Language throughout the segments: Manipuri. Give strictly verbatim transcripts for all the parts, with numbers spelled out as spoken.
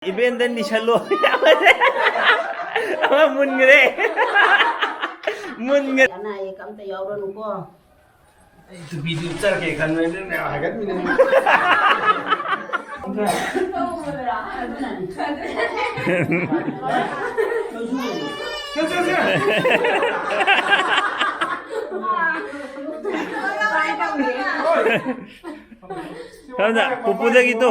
ꯏꯕꯦꯟꯗ ꯅꯤꯁꯜꯂꯣ꯫ ꯑꯃ ꯃꯨꯟꯈ꯭ꯔꯦ꯫ ꯃꯨꯟꯈ꯭ꯔꯦ꯫ ꯑꯅꯥ ꯑꯌꯦꯛ ꯑꯝꯇ ꯌꯥꯎꯔꯅꯨꯀꯣ꯫ ꯑꯩ ꯇꯨꯄꯤꯗꯨ ꯎꯞꯆꯔꯒꯦ ꯈꯟꯕꯅꯤ, ꯅꯪ ꯃꯌꯥꯝ ꯍꯥꯏꯒꯠꯃꯤꯟꯅꯩ꯫ ꯆꯠ, ꯆꯠ, ꯆꯠ꯫ ꯁꯣꯝꯗ ꯄꯨꯄꯨꯗꯒꯤ ꯇꯣ꯫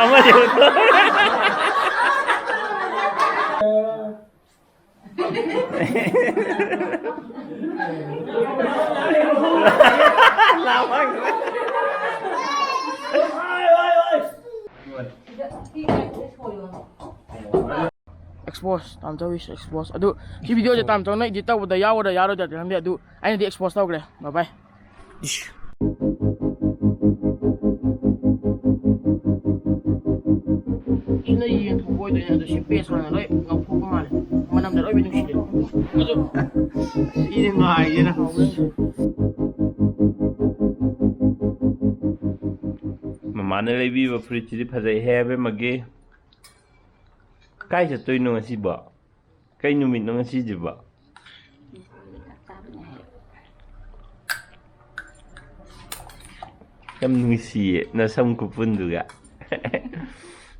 ꯑꯃꯁꯦ ꯎꯠꯊꯣꯛ꯫ ꯑꯦꯛꯁꯄꯣꯁ ꯇꯥꯝꯆꯧ ꯏꯁ ꯑꯦꯛꯁꯄꯣꯁ꯫ ꯑꯗꯨ ꯁꯤ ꯚꯤꯗꯤꯑꯣꯁꯦ ꯇꯥꯝꯆꯧꯅ ꯏꯗꯤꯠ ꯇꯧꯕꯗ ꯌꯥꯎꯒꯗ꯭ꯔꯥ ꯌꯥꯔꯣꯏꯗ꯭ꯔꯗꯤ ꯈꯪꯗꯦ, ꯑꯗꯨ ꯑꯩꯅꯗꯤ ꯑꯦꯛꯁꯄꯣꯁ ꯇꯧꯈ꯭ꯔꯦ꯫ ꯕꯥꯏ ꯕꯥꯏ꯫ ꯏꯁ꯫ ꯁꯤꯅ ꯌꯦꯟ ꯊꯣꯡꯕ ꯑꯣꯏꯗꯣꯏꯅꯦ, ꯑꯗꯣ ꯁꯤ ꯄꯦꯁ ꯍꯥꯟꯅ ꯂꯣꯏ ꯉꯧꯊꯣꯛꯄ ꯃꯥꯜꯂꯦ꯫ ꯃꯅꯝꯗ ꯂꯣꯏ ꯅꯨꯡꯁꯤꯔꯦ꯫ ꯑꯗꯨ ꯁꯤꯅꯦ ꯉꯥꯏꯔꯤꯁꯤꯅ꯫ ꯃꯃꯥꯅ ꯂꯩꯕꯤꯕ ꯐꯨꯔꯤꯠꯁꯤꯗꯤ ꯐꯖꯩꯍꯦ ꯑꯕꯦꯝꯃꯒꯤ꯫ ꯀꯥꯏ ꯆꯠꯇꯣꯏꯅꯣ ꯉꯁꯤꯕꯣ? ꯀꯩ ꯅꯨꯃꯤꯠꯅꯣ ꯉꯁꯤꯁꯤꯕꯣ? ꯌꯥꯝ ꯅꯨꯡꯁꯤꯌꯦ ꯅꯁꯝ ꯈꯨꯄꯨꯟꯗꯨꯒ꯫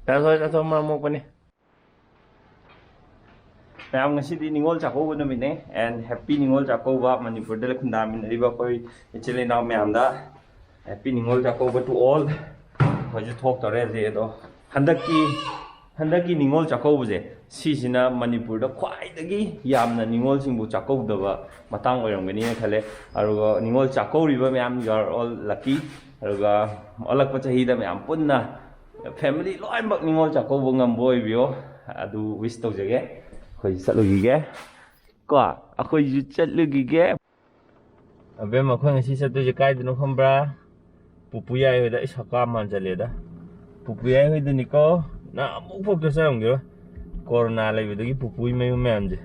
ꯆꯥꯊꯣꯛ, ꯆꯥꯊꯣꯛ, ꯃꯔꯝ ꯃꯣꯛꯄꯅꯦ꯫ ꯃꯌꯥꯝ, ꯉꯁꯤꯗꯤ ꯅꯤꯉꯣꯜ ꯆꯥꯛꯀꯧꯕ ꯅꯨꯃꯤꯠꯅꯦ, and happy ꯅꯤꯉꯣꯜ ꯆꯥꯛꯀꯧꯕ ꯃꯅꯤꯄꯨꯔꯗ ꯈꯨꯟꯗꯥꯃꯤꯟꯅꯔꯤꯕ ꯑꯩꯈꯣꯏ ꯏꯆꯤꯜ ꯏꯅꯥꯎ ꯃꯌꯥꯝꯗ꯫ Happy Ningol Chakkouba to all꯫ ꯑꯩꯈꯣꯏꯁꯨ ꯊꯣꯛꯇꯧꯔꯦ ꯍꯧꯖꯤꯛ, ꯑꯗꯣ ꯍꯟꯗꯛꯀꯤ, ꯍꯟꯗꯛꯀꯤ ꯅꯤꯉꯣꯜ ꯆꯥꯛꯀꯧꯕꯁꯦ, ꯁꯤꯁꯤꯅ ꯃꯅꯤꯄꯨꯔꯗ ꯈ꯭ꯋꯥꯏꯗꯒꯤ ꯌꯥꯝꯅ ꯅꯤꯉꯣꯜꯁꯤꯡꯕꯨ ꯆꯥꯛꯀꯧꯗꯕ ꯃꯇꯥꯡ ꯑꯣꯏꯔꯝꯒꯅꯤꯅ ꯈꯜꯂꯦ꯫ ꯑꯗꯨꯒ ꯅꯤꯉꯣꯜ ꯆꯥꯛꯀꯧꯔꯤꯕ ꯃꯌꯥꯝ, you are all lucky꯫ ꯑꯗꯨꯒ ꯑꯣꯜꯂꯛꯄ ꯆꯍꯤꯗ ꯃꯌꯥꯝ ꯄꯨꯟꯅ family ꯂꯣꯏꯅꯃꯛ ꯅꯤꯉꯣꯜ ꯆꯥꯛꯀꯧꯕ ꯉꯝꯕ ꯑꯣꯏꯕꯤꯌꯣ꯫ ꯑꯗꯨ wish ꯇꯧꯖꯒꯦ꯫ ꯑꯩꯈꯣꯏꯁꯨ ꯆꯠꯂꯨꯈꯤꯒꯦ꯫ ꯀꯣ, ꯑꯩꯈꯣꯏꯁꯨ ꯆꯠꯂꯨꯈꯤꯒꯦ꯫ ꯑꯕꯦꯝꯃ, ꯑꯩꯈꯣꯏ ꯉꯁꯤ ꯆꯠꯇꯣꯏꯁꯦ ꯀꯥꯏꯗꯅꯣ ꯈꯪꯕ꯭ꯔꯥ? ꯄꯨꯄꯨ ꯌꯥꯏ ꯍꯣꯏꯗ꯫ ꯑꯩ ꯁꯛꯀꯥ ꯃꯥꯟꯁꯤꯜꯂꯦꯗ꯫ ꯄꯨꯄꯨ ꯌꯥꯏ ꯍꯣꯏꯗꯅꯤꯀꯣ꯫ ꯅꯪ ꯑꯃꯨꯛ ꯐꯥꯎ ꯆꯠꯆꯔꯝꯈꯤꯔꯣꯏ꯫ ꯀꯣꯔꯣꯅꯥ ꯂꯩꯕꯗꯒꯤ ꯄꯨꯄꯨꯒꯤ ꯃꯌꯨꯝ ꯃꯌꯥꯝꯁꯦ꯫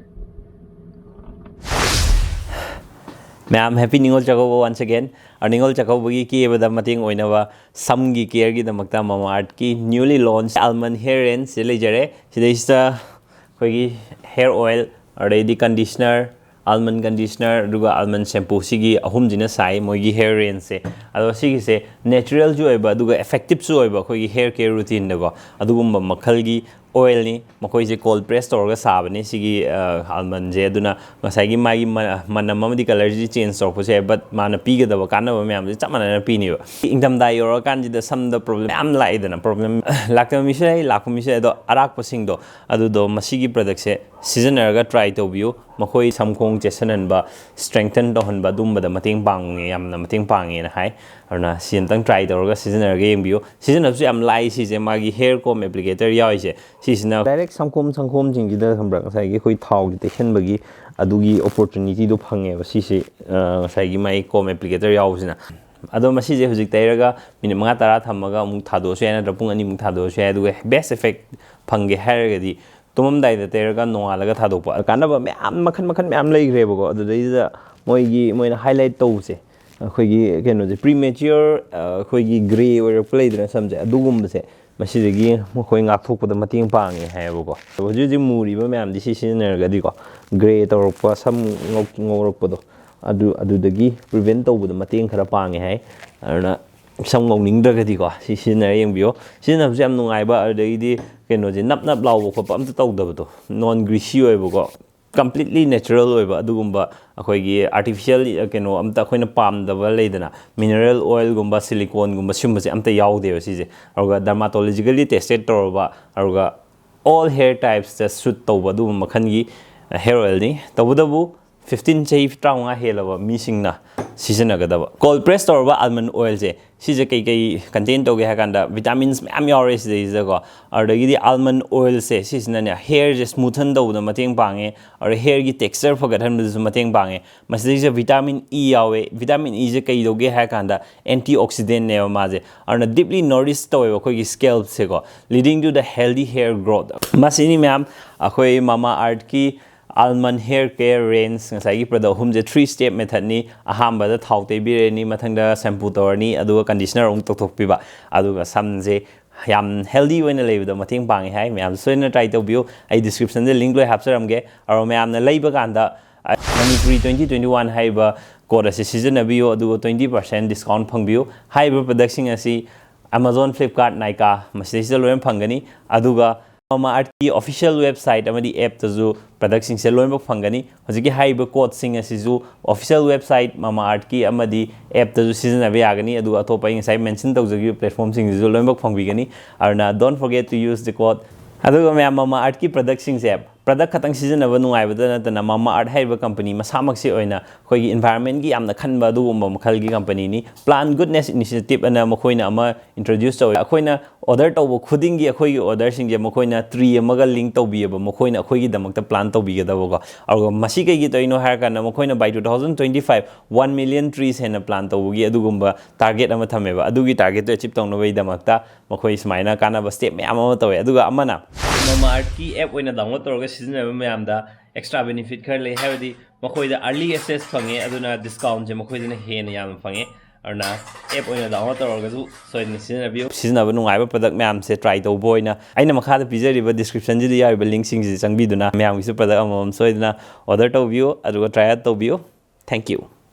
ꯃꯌꯥꯝ, happy Ningol Chakkouba once again꯫ ꯑ, ꯅꯤꯉꯣꯜ ꯆꯥꯛꯀꯧꯕꯒꯤ ꯀꯦꯕꯗ ꯃꯇꯦꯡ ꯑꯣꯏꯅꯕ ꯁꯝꯒꯤ careꯒꯤꯗꯃꯛꯇ Mamaearthꯀꯤ newly launched almond hair rangeꯁꯦ ꯂꯩꯖꯔꯦ꯫ ꯁꯤꯗꯩꯁꯤꯗ ꯑꯩꯈꯣꯏꯒꯤ hair oil, ꯑꯗꯩꯗꯤ conditioner, almond conditioner, ꯑꯗꯨꯒ almond shampoo, ꯁꯤꯒꯤ ꯑꯍꯨꯝꯁꯤꯅ ꯁꯥꯏ ꯃꯣꯏꯒꯤ hair rangeꯁꯦ꯫ ꯑꯗꯣ ꯁꯤꯒꯤꯁꯦ naturalꯁꯨ ꯑꯣꯏꯕ, ꯑꯗꯨꯒ effectiveꯁꯨ ꯑꯣꯏꯕ ꯑꯩꯈꯣꯏꯒꯤ hair care routineꯗꯀꯣ꯫ ꯑꯗꯨꯒꯨꯝꯕ ꯃꯈꯜꯒꯤ oilꯅꯤ꯫ ꯃꯈꯣꯏꯁꯦ cold press ꯇꯧꯔꯒ ꯁꯥꯕꯅꯤ ꯁꯤꯒꯤ, ꯑ, almondꯁꯦ꯫ ꯑꯗꯨꯅ ꯉꯁꯥꯏꯒꯤ ꯃꯥꯒꯤ ꯃ-, ꯃꯅꯝ ꯑꯃꯗꯤ colourꯁꯤ change ꯇꯧꯔꯛꯄꯁꯨ ꯌꯥꯏ, but ꯃꯥꯅ ꯄꯤꯒꯗꯕ ꯀꯥꯟꯅꯕ ꯃꯌꯥꯝꯁꯦ ꯆꯞ ꯃꯥꯟꯅꯅ ꯄꯤꯅꯦꯕ꯫ ꯏꯪꯊꯝꯊꯥ ꯌꯧꯔꯀꯥꯟꯁꯤꯗ ꯁꯝꯗ problem ꯃꯌꯥꯝ ꯂꯥꯛꯏꯗꯅ, problem ꯂꯥꯛꯇꯕ ꯃꯤꯁꯨ ꯂꯩ, ꯂꯥꯛꯄ ꯃꯤꯁꯨ ꯂꯩ꯫ ꯑꯗꯣ ꯑꯔꯥꯛꯄꯁꯤꯡꯗꯣ ꯑꯗꯨꯗꯣ ꯃꯁꯤꯒꯤ productꯁꯦ ꯁꯤꯖꯤꯟꯅꯔꯒ try ꯇꯧꯕꯤꯌꯨ꯫ ꯃꯈꯣꯏ ꯁꯝꯈꯣꯡ ꯆꯦꯠꯁꯤꯟꯍꯟꯕ, strengthen ꯇꯧꯍꯟꯕ, ꯑꯗꯨꯝꯕꯗ ꯃꯇꯦꯡ ꯄꯥꯡꯉꯦ, ꯌꯥꯝꯅ ꯃꯇꯦꯡ ꯄꯥꯡꯉꯦꯅ ꯍꯥꯏ꯫ ꯑꯗꯨꯅ ꯁꯤ ꯑꯝꯇꯪ try ꯇꯧꯔꯒ ꯁꯤꯖꯤꯟꯅꯔꯒ ꯌꯦꯡꯕꯤꯌꯨ꯫ ꯁꯤꯖꯤꯟꯅꯕꯁꯨ ꯌꯥꯝ ꯂꯥꯏ ꯁꯤꯁꯦ, ꯃꯥꯒꯤ hair comb applicator ꯌꯥꯎꯔꯤꯁꯦ꯫ ꯁꯤꯁꯤꯅ direct ꯁꯝꯈꯣꯡ, ꯁꯝꯈꯣꯡꯁꯤꯡꯁꯤꯗ, ꯈꯪꯕ꯭ꯔꯥ, ꯉꯁꯥꯏꯒꯤ ꯑꯩꯈꯣꯏ ꯊꯥꯎꯁꯦ ꯇꯩꯁꯟꯕꯒꯤ ꯑꯗꯨꯒꯤ opportunityꯗꯣ ꯐꯪꯉꯦꯕ꯫ ꯁꯤꯁꯦ, ꯑ, ꯉꯁꯥꯏꯒꯤ ꯃꯥꯒꯤ comb applicator ꯌꯥꯎꯕꯁꯤꯅ꯫ ꯑꯗꯣ ꯃꯁꯤꯁꯦ ꯍꯧꯖꯤꯛ ꯇꯩꯔꯒ minute ꯃꯉꯥ ꯇꯔꯥ ꯊꯝꯃꯒ ꯑꯃꯨꯛ ꯊꯥꯗꯣꯛꯑꯁꯨ ꯌꯥꯏ, ꯅꯠꯇ꯭ꯔꯒ ꯄꯨꯡ ꯑꯅꯤꯃꯨꯛ ꯊꯥꯗꯣꯛꯑꯁꯨ ꯌꯥꯏ꯫ ꯑꯗꯨꯒ best effect ꯐꯪꯒꯦ ꯍꯥꯏꯔꯒꯗꯤ ꯇꯨꯝꯃꯝꯗꯥꯏꯗ ꯇꯩꯔꯒ ꯅꯣꯡꯉꯥꯜꯂꯒ ꯊꯥꯗꯣꯛꯄ꯫ ꯀꯥꯟꯅꯕ ꯃꯌꯥꯝ, ꯃꯈꯟ ꯃꯈꯟ ꯃꯌꯥꯝ ꯂꯩꯈ꯭ꯔꯦꯕꯀꯣ꯫ ꯑꯗꯨꯗꯩꯗꯨꯗ ꯃꯣꯏꯒꯤ, ꯃꯣꯏꯅ highlight ꯇꯧꯕꯁꯦ, ꯑꯩꯈꯣꯏꯒꯤ ꯀꯩꯅꯣꯁꯦ, premature, ꯑ, ꯑꯩꯈꯣꯏꯒꯤ grey ꯑꯣꯏꯔꯛꯄ ꯂꯩꯗꯅ ꯁꯝꯁꯦ, ꯑꯗꯨꯒꯨꯝꯕꯁꯦ ꯃꯁꯤꯗꯒꯤ ꯃꯈꯣꯏ ꯉꯥꯛꯊꯣꯛꯄꯗ ꯃꯇꯦꯡ ꯄꯥꯡꯉꯦ ꯍꯥꯏꯌꯦꯕꯀꯣ꯫ ꯍꯧꯖꯤꯛ ꯍꯧꯖꯤꯛ ꯃꯨꯔꯤꯕ ꯃꯌꯥꯝꯗꯤ ꯁꯤ ꯁꯤꯖꯤꯟꯅꯔꯒꯗꯤꯀꯣ, grey ꯇꯧꯔꯛꯄ, ꯁꯝ ꯉꯧ-, ꯉꯧꯔꯛꯄꯗꯣ, ꯑꯗꯨ, ꯑꯗꯨꯗꯒꯤ prevent ꯇꯧꯕꯗ ꯃꯇꯦꯡ ꯈꯔ ꯄꯥꯡꯉꯦ ꯍꯥꯏ꯫ ꯑꯗꯨꯅ ꯁꯝ ꯉꯧꯅꯤꯡꯗ꯭ꯔꯒꯗꯤꯀꯣ, ꯁꯤ ꯁꯤꯖꯤꯟꯅꯔ ꯌꯦꯡꯕꯤꯌꯣ꯫ ꯁꯤꯖꯤꯟꯅꯕꯁꯨ ꯌꯥꯝ ꯅꯨꯡꯉꯥꯏꯕ, ꯑꯗꯨꯗꯒꯤꯗꯤ ꯀꯩꯅꯣꯁꯦ, ꯅꯞ ꯅꯞ ꯂꯥꯎꯕ ꯈꯣꯠꯄ ꯑꯝꯇ ꯇꯧꯗꯕꯗꯣ, non greasy ꯑꯣꯏꯕꯀꯣ, completely natural ꯑꯣꯏꯕ, ꯑꯗꯨꯒꯨꯝꯕ ꯑꯩꯈꯣꯏꯒꯤ artificial, ꯀꯩꯅꯣ ꯑꯝꯇ ꯑꯩꯈꯣꯏꯅ ꯄꯥꯝꯗꯕ ꯂꯩꯗꯅ, mineral oilꯒꯨꯝꯕ, siliconeꯒꯨꯝꯕ, ꯁꯤꯒꯨꯝꯕꯁꯦ ꯑꯝꯇ ꯌꯥꯎꯗꯦꯕ ꯁꯤꯁꯦ꯫ ꯑꯗꯨꯒ dermatologically tested ꯇꯧꯔꯕ, ꯑꯗꯨꯒ all hair typesꯇ suit ꯇꯧꯕ ꯑꯗꯨꯒꯨꯝꯕ ꯃꯈꯜꯒꯤ hair oilꯅꯤ꯫ ꯇꯧꯕꯇꯕꯨ fifteen, ꯆꯍꯤ ꯇꯔꯥꯃꯉꯥ ꯍꯦꯜꯂꯕ ꯃꯤꯁꯤꯡꯅ ꯁꯤꯖꯤꯟꯅꯒꯗꯕ꯫ Cold press ꯇꯧꯔꯕ almond oilꯁꯦ, ꯁꯤꯁꯦ ꯀꯩ ꯀꯩ contain ꯇꯧꯒꯦ ꯍꯥꯏ ꯀꯥꯟꯗ, vitamins ꯃꯌꯥꯝ ꯌꯥꯎꯔꯦ ꯁꯤꯗꯩꯁꯤꯗꯀꯣ꯫ ꯑꯗꯨꯗꯒꯤꯗꯤ almond oilꯁꯦ, ꯁꯤꯁꯤꯅꯅꯦ, hairꯁꯦ smoothen ꯇꯧꯕꯗ ꯃꯇꯦꯡ ꯄꯥꯡꯉꯦ, ꯑꯗꯨꯗ hairꯒꯤ texture ꯐꯒꯠꯍꯟꯕꯗꯁꯨ ꯃꯇꯦꯡ ꯄꯥꯡꯉꯦ꯫ ꯃꯁꯤꯗꯩꯁꯤꯗ vitamin E ꯌꯥꯎꯋꯦ꯫ Vitamin Eꯁꯦ ꯀꯩꯗꯧꯒꯦ ꯍꯥꯏ ꯀꯥꯟꯗ, antioxidantꯅꯦꯕ ꯃꯥꯁꯦ꯫ ꯑꯗꯨꯅ deeply nourish ꯇꯧꯋꯦꯕ ꯑꯩꯈꯣꯏꯒꯤ scalpꯁꯦꯀꯣ, leading to the healthy hair growth꯫ ꯃꯁꯤꯅꯤ ꯃꯌꯥꯝ, ꯑꯩꯈꯣꯏ Mamaearthꯀꯤ Almond Hair Care Range, ꯉꯁꯥꯏꯒꯤ product ꯑꯍꯨꯝꯁꯦ three step methodꯅꯤ. ꯑꯍꯥꯟꯕꯗ ꯊꯥꯎ ꯇꯩꯕꯤꯔꯅꯤ, ꯃꯊꯪꯗ shampoo ꯇꯧꯔꯅꯤ, ꯑꯗꯨꯒ conditioner ꯑꯃꯨꯛ ꯇꯧꯊꯣꯛꯄꯤꯕ, ꯑꯗꯨꯒ ꯁꯝꯁꯦ ꯌꯥꯝ healthy ꯑꯣꯏꯅ ꯂꯩꯕꯗꯣ ꯃꯇꯦꯡ ꯄꯥꯡꯉꯦ ꯍꯥꯏ꯫ ꯃꯌꯥꯝꯁꯨ ꯁꯣꯏꯗꯅ try ꯇꯧꯕꯤꯌꯨ꯫ ꯑꯩ descriptionꯗ link ꯂꯣꯏ ꯍꯥꯞꯆꯔꯝꯒꯦ꯫ ꯑꯗꯣ ꯃꯌꯥꯝꯅ ꯂꯩꯕ ꯀꯥꯟꯗ, ꯑ, Manipuri twenty twenty-one ꯍꯥꯏꯔꯤꯕ code ꯑꯁꯤ ꯁꯤꯖꯤꯟꯅꯕꯤꯌꯨ, ꯑꯗꯨꯒ twenty percent discount ꯐꯪꯕꯤꯌꯨ꯫ ꯍꯥꯏꯔꯤꯕ productꯁꯤꯡ ꯑꯁꯤ Amazon, Flipkart, Nykaa ꯃꯁꯤꯗꯩꯁꯤꯗ ꯂꯣꯏꯅ ꯐꯪꯒꯅꯤ꯫ ꯑꯗꯨꯒ Mamaearthꯀꯤ official website ꯑꯃꯗꯤ appꯇꯁꯨ productꯁꯤꯡꯁꯦ ꯂꯣꯏꯅꯃꯛ ꯐꯪꯒꯅꯤ꯫ ꯍꯧꯖꯤꯛꯀꯤ ꯍꯥꯏꯔꯤꯕ codeꯁꯤꯡ ꯑꯁꯤꯁꯨ official website Mamaearthꯀꯤ ꯑꯃꯗꯤ appꯇꯁꯨ ꯁꯤꯖꯤꯟꯅꯕ ꯌꯥꯒꯅꯤ, ꯑꯗꯨꯒ ꯑꯇꯣꯞꯄ ꯑꯩ ꯉꯁꯥꯏ mention ꯇꯧꯖꯈꯤꯕ platformꯁꯤꯡꯁꯤꯁꯨ ꯂꯣꯏꯅꯃꯛ ꯐꯪꯕꯤꯒꯅꯤ꯫ ꯑꯗꯨꯅ don't forget to use the code꯫ ꯑꯗꯨꯒ ꯃꯌꯥꯝ, Mamaearthꯀꯤ productꯁꯤꯡꯁꯦ product ꯈꯛꯇꯪ ꯁꯤꯖꯤꯟꯅꯕ ꯅꯨꯡꯉꯥꯏꯕꯗ ꯅꯠꯇꯅ, Mamaearth ꯍꯥꯏꯔꯤꯕ company ꯃꯁꯥꯃꯛꯁꯤ ꯑꯣꯏꯅ ꯑꯩꯈꯣꯏꯒꯤ environmentꯀꯤ ꯌꯥꯝꯅ ꯈꯟꯕ ꯑꯗꯨꯒꯨꯝꯕ ꯃꯈꯜꯒꯤ companyꯅꯤ꯫ Plant Goodness Initiative ꯑꯅ ꯃꯈꯣꯏꯅ ꯑꯃ introduce ꯇꯧꯋꯦ꯫ ꯑꯩꯈꯣꯏꯅ order ꯇꯧꯕ ꯈꯨꯗꯤꯡꯒꯤ ꯑꯩꯈꯣꯏꯒꯤ orderꯁꯤꯡꯁꯦ ꯃꯈꯣꯏꯅ tree ꯑꯃꯒ link ꯇꯧꯕꯤꯑꯕ, ꯃꯈꯣꯏꯅ ꯑꯩꯈꯣꯏꯒꯤꯗꯃꯛꯇ plant ꯇꯧꯕꯤꯒꯗꯕꯀꯣ꯫ ꯑꯗꯨꯒ ꯃꯁꯤ ꯀꯩꯒꯤ ꯇꯧꯔꯤꯅꯣ ꯍꯥꯏꯔꯀꯥꯟꯗ, ꯃꯈꯣꯏꯅ by two thousand twenty five one million trees ꯍꯦꯟꯅ plant ꯇꯧꯕꯒꯤ ꯑꯗꯨꯒꯨꯝꯕ target ꯑꯃ ꯊꯝꯃꯦꯕ꯫ ꯑꯗꯨꯒꯤ targetꯇꯨ achieve ꯇꯧꯅꯕꯒꯤꯗꯃꯛꯇ ꯃꯈꯣꯏ ꯁꯨꯃꯥꯏꯅ ꯀꯥꯟꯅꯕ step ꯃꯌꯥꯝ ꯑꯃ ꯇꯧꯋꯦ꯫ ꯑꯗꯨꯒ ꯑꯃꯅ, Mamaearthꯀꯤ app ꯑꯣꯏꯅ download ꯇꯧꯔꯒ ꯁꯤꯖꯤꯟꯅꯕ ꯃꯌꯥꯝꯗ extra benefit ꯈꯔ ꯂꯩ, ꯍꯥꯏꯕꯗꯤ ꯃꯈꯣꯏꯗ early access ꯐꯪꯉꯦ, ꯑꯗꯨꯅ discountꯁꯦ ꯃꯈꯣꯏꯗꯅ ꯍꯦꯟꯅ ꯌꯥꯝꯅ ꯐꯪꯉꯦ꯫ ꯑꯗꯨꯅ app ꯑꯣꯏꯅ download ꯇꯧꯔꯒꯁꯨ ꯁꯣꯏꯗꯅ ꯁꯤꯖꯤꯟꯅꯕꯤꯌꯨ꯫ ꯁꯤꯖꯤꯟꯅꯕ ꯅꯨꯡꯉꯥꯏꯕ product ꯃꯌꯥꯝꯁꯦ try ꯇꯧꯕ ꯑꯣꯏꯅ ꯑꯩꯅ ꯃꯈꯥꯗ ꯄꯤꯖꯔꯤꯕ descriptionꯁꯤꯗ ꯌꯥꯎꯔꯤꯕ linkꯁꯤꯡꯁꯤ ꯆꯪꯕꯤꯗꯨꯅ ꯃꯌꯥꯝꯒꯤꯁꯨ product ꯑꯃꯃꯝ ꯁꯣꯏꯗꯅ order ꯇꯧꯕꯤꯌꯨ, ꯑꯗꯨꯒ try out ꯇꯧꯕꯤꯌꯨ꯫ Thank you꯫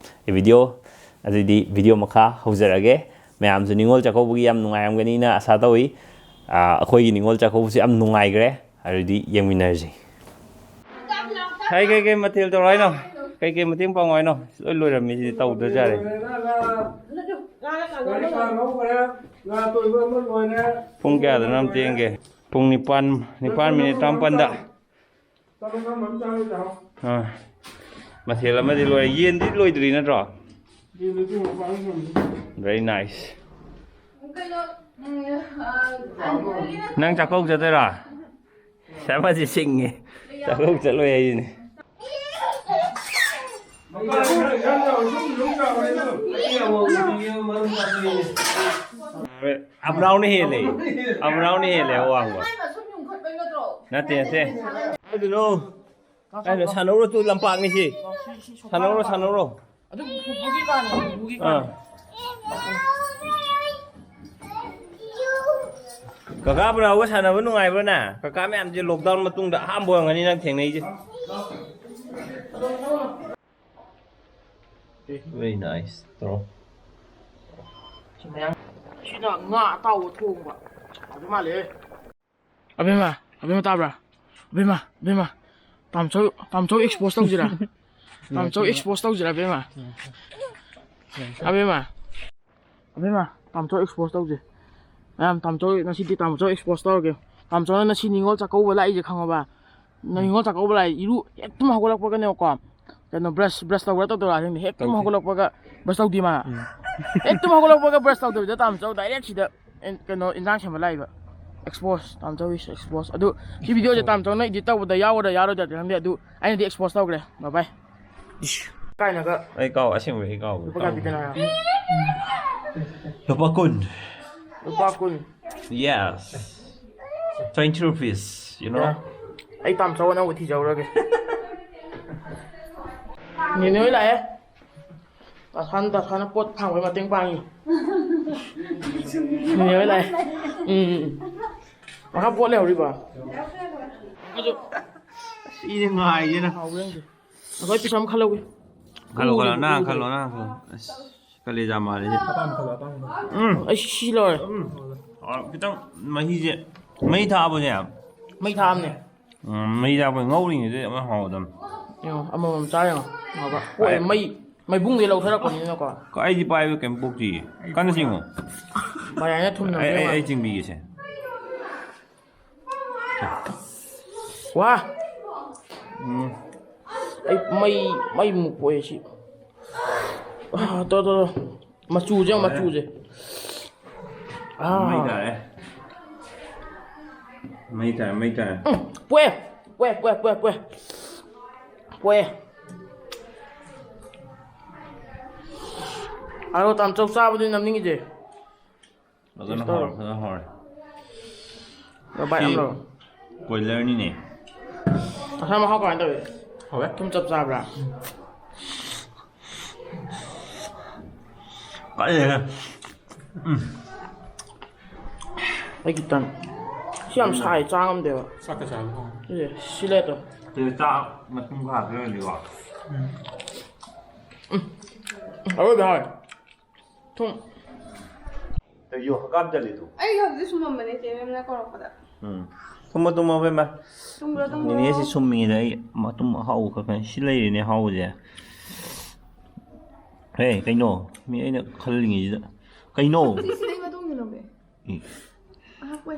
Video, ꯑꯗꯨꯗꯤ video ꯃꯈꯥ ꯍꯧꯖꯔꯒꯦ꯫ ꯃꯌꯥꯝꯁꯨ ꯅꯤꯉꯣꯜ ꯆꯥꯛꯀꯧꯕꯒꯤ ꯌꯥꯝ ꯅꯨꯡꯉꯥꯏꯔꯝꯒꯅꯤꯅ ꯑꯁꯥ ꯇꯧꯏ꯫ ꯑꯥ, ꯑꯩꯈꯣꯏꯒꯤ ꯅꯤꯉꯣꯜ ꯆꯥꯛꯀꯧꯕꯁꯨ ꯌꯥꯝ ꯅꯨꯡꯉꯥꯏꯈ꯭ꯔꯦ꯫ ꯑꯗꯨꯗꯤ ꯌꯦꯡꯃꯤꯟꯅꯔꯁꯤ꯫ ꯀꯩ ꯀꯩ ꯀꯩ ꯃꯊꯦꯜ ꯇꯧꯔꯣ ꯍꯥꯏꯅꯣ? ꯀꯩ ꯀꯩ ꯃꯇꯦꯡ ꯄꯥꯡꯉꯣ ꯍꯥꯏꯅꯣ? ꯂꯣꯏ ꯂꯣꯏꯔꯝꯃꯤ, ꯁꯤꯗꯤ ꯇꯧꯗ꯭ꯔꯁꯨ ꯌꯥꯔꯦ꯫ ꯄꯨꯡ ꯀꯌꯥꯗꯅꯣ ꯑꯝꯇ ꯌꯦꯡꯒꯦ꯫ ꯄꯨꯡ ꯅꯤꯄꯥꯟ, ꯅꯤꯄꯥꯟ minute ꯇꯔꯥꯃꯥꯄꯟꯗ꯫ ꯑꯥ, ꯃꯊꯦꯜ ꯑꯃꯗꯤ ꯂꯣꯏꯔꯦ꯫ ꯌꯦꯟꯗꯤ ꯂꯣꯏꯗ꯭ꯔꯤ ꯅꯠꯇ꯭ꯔꯣ? Very nice꯫ ꯅꯪ ꯆꯥꯛꯀꯧ ꯆꯠꯇꯣꯏꯔꯥ? ꯁꯦ, ꯑꯃꯁꯤ ꯁꯤꯡꯉꯤ꯫ ꯆꯥꯛꯀꯧ ꯆꯠꯂꯣꯏ ꯍꯥꯏꯁꯤꯅꯤ꯫ ꯑꯃꯅꯥꯎꯅ ꯍꯦꯜꯂꯦ꯫ ꯑꯃꯅꯥꯎꯅ ꯍꯦꯜꯂꯦ ꯑꯋꯥꯡꯕ꯫ ꯅꯠꯇꯦ, ꯅꯠꯇꯦ꯫ ꯀꯥꯏꯗꯅꯣ? ꯀꯥꯏꯅ ꯁꯥꯟꯅꯧꯔꯣ, ꯇꯨ ꯂꯝꯄꯥꯛꯅꯤ ꯁꯤ꯫ ꯁꯥꯟꯅꯧꯔꯣ, ꯁꯥꯟꯅꯧꯔꯣ꯫ ꯑꯗꯨ ꯄꯨꯒꯤ ꯀꯥꯟꯅꯤ, ꯄꯨꯒꯤ ꯑꯥ꯫ ꯀꯥꯟꯅꯤ꯫ ꯀꯀꯥ ꯕ꯭ꯔꯥꯎꯒ ꯁꯥꯟꯅꯕ ꯅꯨꯡꯉꯥꯏꯕ꯭ꯔꯥ ꯅꯪ? ꯀꯀꯥ ꯃꯌꯥꯝꯁꯦ lockdown ꯃꯇꯨꯡꯗ ꯑꯍꯥꯟꯕ ꯑꯣꯏꯔꯝꯒꯅꯤ ꯅꯪ ꯊꯦꯡꯅꯩꯁꯦ꯫ Very nice, bro. ꯁꯤꯅ ꯉꯥ ꯑꯇꯥꯎꯕ ꯊꯣꯡꯕ꯫ ꯑꯗꯨ ꯃꯥꯜꯂꯦ꯫ ꯑꯕꯦꯝꯃ, ꯑꯕꯦꯝꯃ ꯇꯥꯕ꯭ꯔꯥ? ꯑꯕꯦꯝꯃ, ꯑꯕꯦꯝꯃ꯫ ꯇꯥꯃꯣꯆꯧ, ꯇꯥꯃꯣꯆꯧ expose ꯇꯧꯁꯤꯔꯥ? ꯇꯥꯃꯣꯆꯧ expose ꯇꯧꯁꯤꯔꯥ, ꯑꯕꯦꯝꯃ? ꯑꯕꯦꯝꯃ꯫ ꯑꯕꯦꯝꯃ, ꯇꯥꯃꯣꯆꯧ expose ꯇꯧꯁꯦ꯫ ꯃꯌꯥꯝ, ꯇꯥꯃꯣꯆꯧ, ꯉꯁꯤꯗꯤ ꯇꯥꯃꯣꯆꯧ expose ꯇꯧꯔꯒꯦ꯫ ꯇꯥꯃꯣꯆꯧꯅ ꯉꯁꯤ ꯅꯤꯉꯣꯜ ꯆꯥꯛꯀꯧꯕ ꯂꯥꯛꯏꯁꯦ ꯈꯪꯉꯕ? ꯅꯤꯉꯣꯜ ꯆꯥꯛꯀꯧꯕ ꯂꯥꯛꯏ, ꯏꯔꯨ ꯍꯦꯛ ꯇꯨꯝ ꯍꯧꯒꯠꯂꯛꯄꯒꯅꯦꯕꯀꯣ꯫ ꯀꯩꯅꯣ, brush, brush ꯇꯧꯕ꯭ꯔꯥ ꯇꯧꯗꯕ꯭ꯔꯥ ꯈꯪꯗꯦ꯫ ꯍꯦꯛ ꯇꯨꯝ ꯇꯧꯗꯦ꯫ ꯍꯧꯒꯠꯂꯛꯄꯒ brush ꯇꯧꯗꯦ ꯃꯥ꯫ ꯎꯝ꯫ ꯍꯦꯛ ꯇꯨꯝ ꯍꯧꯒꯠꯂꯛꯄꯒ brush ꯇꯧꯗꯕꯤꯗ ꯇꯥꯃꯣꯆꯧ direct ꯁꯤꯗ ꯑꯦꯟ-, ꯀꯩꯅꯣ, ꯏꯟꯖꯥꯡ ꯁꯦꯝꯕ ꯂꯥꯛꯏꯕ꯫ Expose, ꯇꯥꯃꯣꯆꯧ is expose꯫ ꯑꯗꯨ ꯁꯤ video ꯁꯦ ꯇꯥꯃꯣꯆꯧꯅ edit ꯇꯧꯕꯗ ꯌꯥꯎꯒꯗ꯭ꯔꯥ ꯌꯥꯔꯣꯏꯗ꯭ꯔꯥꯗꯤ ꯈꯪꯗꯦ, ꯑꯗꯨ ꯑꯩꯅꯗꯤ expose ꯇꯧꯈ꯭ꯔꯦ꯫ Bye bye꯫ ꯏꯁ꯫ ꯀꯥꯏꯅꯒ ꯑꯩ ꯀꯥꯎ, ꯑꯁꯦꯡꯕꯩ ꯑꯩ ꯀꯥꯎ꯫ ꯂꯨꯄꯥ ꯀꯌꯥ ꯄꯤꯗꯅ? ꯂꯨꯄꯥ ꯀꯨꯟ꯫ ꯂꯨꯄꯥ ꯀꯨꯟ꯫ Yes. Twenty rupees, you know? Yeah. ꯑꯩ ꯇꯥꯃꯣꯆꯧ ꯑꯅꯧꯕ ꯊꯤꯖꯧꯔꯒꯦ꯫ ꯅꯦꯅꯦ ꯍꯣꯏ ꯂꯥꯛꯑꯦ꯫ ꯇꯥꯁꯥꯟ, ꯇꯥꯁꯥꯟꯅ ꯄꯣꯠ ꯊꯥꯡꯕꯩ ꯃꯇꯦꯡ ꯄꯥꯡꯉꯤ꯫ ꯅꯦꯅꯦ ꯍꯣꯏ ꯂꯥꯛꯑꯦ꯫ ꯎꯝ, ꯎꯝ, ꯎꯝ꯫ ꯃꯈꯥ ꯄꯣꯠ ꯂꯩꯍꯧꯔꯤꯕꯣ? ꯑꯗꯨ ꯁꯤꯗꯤ ꯉꯥꯏꯒꯦꯅ꯫ ꯍꯥꯎꯕ꯭ꯔꯥ ꯌꯦꯡꯁꯦ꯫ ꯑꯩꯈꯣꯏ piece ꯑꯃ ꯈꯜꯍꯧꯒꯦ꯫ ꯈꯜꯂꯣ, ꯈꯜꯂꯣ, ꯎꯔꯦ, ꯅꯪ ꯎꯔꯦ꯫ ꯈꯜꯂꯣ, ꯅꯪ ꯈꯜꯂꯣ꯫ ꯑꯁ, ꯀꯂꯦꯖꯥ ꯃꯥꯜꯂꯦ ꯁꯤ꯫ ꯑꯄꯥꯝꯕ ꯈꯜꯂꯣ, ꯑꯄꯥꯝꯕ꯫ ꯎꯝ꯫ ꯑꯩ ꯁꯤ ꯂꯣꯏꯔꯦ꯫ ꯎꯝ꯫ ꯑ, ꯈꯤꯇꯪ ꯃꯍꯤꯁꯦ, ꯃꯩ ꯊꯥꯕꯁꯦ꯫ ꯃꯩ ꯊꯥꯕꯅꯦ꯫ ꯎꯝ, ꯃꯩ ꯊꯥꯕ ꯉꯧꯔꯤꯉꯩꯗ ꯌꯥꯝ ꯍꯥꯎꯒꯗꯕꯅꯤ꯫ ꯌꯦꯡꯉꯣ, ꯑꯃꯃꯝ ꯆꯥ ꯌꯦꯡꯉꯣ꯫ ꯍꯥꯎꯕ꯫ ꯍꯣꯏ, ꯑꯩ ꯃꯩ, ꯃꯩꯕꯨꯡꯗꯩ ꯂꯧꯊꯔꯛꯄꯅꯤꯅꯀꯣ꯫ ꯑꯩꯗꯤ ꯄꯥꯏꯕ ꯀꯩꯝ ꯄꯣꯛꯇꯤꯌꯦ꯫ ꯀꯟꯅ ꯆꯤꯡꯉꯣ꯫ ꯃꯌꯥꯏꯅ ꯊꯨꯝꯅ ꯑꯩ, ꯑꯩ, ꯌꯦꯡꯉꯣ꯫ ꯑꯩ ꯆꯤꯡꯕꯤꯒꯦꯁꯦ꯫ ꯋꯥ! ꯎꯝ꯫ ꯑꯩ ꯃꯩ, ꯃꯩ ꯃꯨꯛꯄ ꯑꯣꯏ ꯁꯤ꯫ ꯑꯥ, ꯇꯣ, ꯇꯣ, ꯇꯣ꯫ ꯃꯆꯨꯁꯦ ꯌꯦꯡꯉꯣ, ꯂꯣꯏꯔꯦ꯫ ꯃꯆꯨꯁꯦ꯫ ꯑꯥ꯫ ꯃꯩ ꯇꯥꯔꯦ꯫ ꯃꯩ ꯇꯥꯔꯦ, ꯃꯩ ꯇꯥꯔꯦ꯫ ꯎꯝ, ꯄꯣꯛꯑꯦ꯫ ꯄꯣꯛꯑꯦ, ꯄꯣꯛꯑꯦ, ꯄꯣꯛꯑꯦ, ꯄꯣꯛꯑꯦ꯫ ꯄꯣꯛꯑꯦ꯫ ꯑꯗꯣ ꯇꯥꯃꯣꯆꯧ ꯆꯥꯕꯗꯨꯅꯤ ꯅꯝꯅꯤꯡꯉꯤꯁꯦ꯫ ꯐꯖꯅ ꯍꯧꯔꯦ, ꯐꯖꯅ ꯍꯧꯔꯦ꯫ ꯕꯥꯏ, ꯁꯤ ꯑꯃ ꯂꯧꯔꯣ꯫ ꯀꯣꯏꯂꯔꯅꯤꯅꯦ꯫ ꯉꯁꯥꯏ ꯃꯍꯥꯎ ꯀꯃꯥꯏꯅ ꯇꯧꯏ? ꯍꯥꯎꯋꯦ꯫ ꯊꯨꯝ ꯆꯞ ꯆꯥꯕ꯭ꯔꯥ? ꯀꯜꯂꯦꯍꯦ꯫ ꯎꯝ꯫ ꯑꯩ ꯈꯤꯇꯪ꯫ ꯁꯤ ꯌꯥꯝ ꯁꯥꯏ, ꯆꯥ ꯉꯝꯗꯦꯕ꯫ ꯆꯥꯛꯀ ꯆꯥꯕ ꯍꯥꯎꯋꯦ꯫ ꯁꯤꯁꯦ, ꯁꯤ ꯂꯩꯔꯦ꯫ ꯁꯤꯗ ꯆꯥꯛ ꯃꯇꯨꯝ ꯈꯔ ꯍꯥꯞꯄꯤꯔꯗꯤꯀꯣ꯫ ꯎꯝ꯫ ꯎꯝ꯫ ꯑꯔꯣꯏꯕ ꯍꯥꯎꯋꯦ꯫ ꯊꯨꯝ꯫ ꯌꯣ, ꯍꯀꯥꯝ ꯆꯜꯂꯤꯗꯨ꯫ ꯑꯩ ꯍꯧꯖꯤꯛ ꯁꯨꯝꯃꯝꯕꯅꯦ, ꯆꯦ ꯃꯦꯝꯅ ꯀꯧꯔꯛꯄꯗ꯫ ꯎꯝ꯫ ꯇꯨꯝꯃꯣ, ꯇꯨꯝꯃꯣ, ꯑꯕꯦꯝꯃ꯫ ꯇꯨꯝꯈ꯭ꯔꯣ, ꯇꯨꯝꯈ꯭ꯔꯣ꯫ ꯅꯦꯅꯦꯁꯤ ꯁꯨꯝꯃꯤꯉꯩꯗ ꯑꯩ ꯃꯇꯨꯝ ꯑꯍꯥꯎꯕ ꯈꯔ ꯈꯔ-, ꯁꯤ ꯂꯩꯔꯤꯅꯦ ꯑꯍꯥꯎꯕꯁꯦ꯫ ꯍꯦ, ꯀꯩꯅꯣ? ꯃꯤ ꯑꯩꯅ ꯈꯜꯂꯤꯉꯩꯁꯤꯗ꯫ ꯀꯩꯅꯣ? ꯁꯤ ꯁꯤꯗꯩ ꯃꯇꯨꯡꯗ ꯂꯧꯒꯦ꯫ ꯏ꯫ ꯑꯍꯥꯛꯄꯣꯏ꯫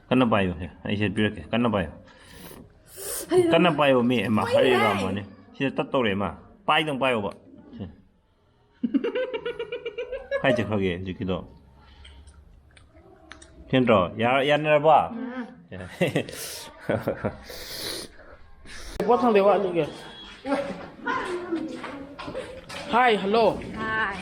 ꯀꯟꯅ ꯄꯥꯏꯌꯨ, ꯁꯦ꯫ ꯑꯩ ꯁꯦ ꯄꯤꯔꯛꯀꯦ꯫ ꯀꯟꯅ ꯄꯥꯏꯌꯨ꯫ ꯍꯩ ꯔꯥ꯫ ꯀꯟꯅ ꯄꯥꯏꯌꯣ, ꯃꯤ꯫ ꯑꯦ, ꯃꯥ, ꯍꯩ ꯔꯥ ꯃꯥꯅꯦ꯫ ꯁꯤꯗ ꯇꯠꯇꯧꯔꯦ, ꯃꯥ꯫ ꯄꯥꯏꯗꯪ ꯄꯥꯏꯌꯣꯕ꯫ ꯁꯦ꯫ ꯀꯥꯏ ꯆꯠꯈ꯭ꯔꯒꯦ ꯍꯧꯖꯤꯛꯀꯤꯗꯣ? ꯁꯤ ꯅꯠꯇ꯭ꯔꯣ? ꯌꯥ-, ꯌꯥꯅꯔꯕꯣ? ꯎꯝ꯫ ꯄꯣꯠ ꯊꯥꯡꯗꯣꯏ ꯋꯥꯠꯂꯤꯒꯦ? Hi, hello. Hi.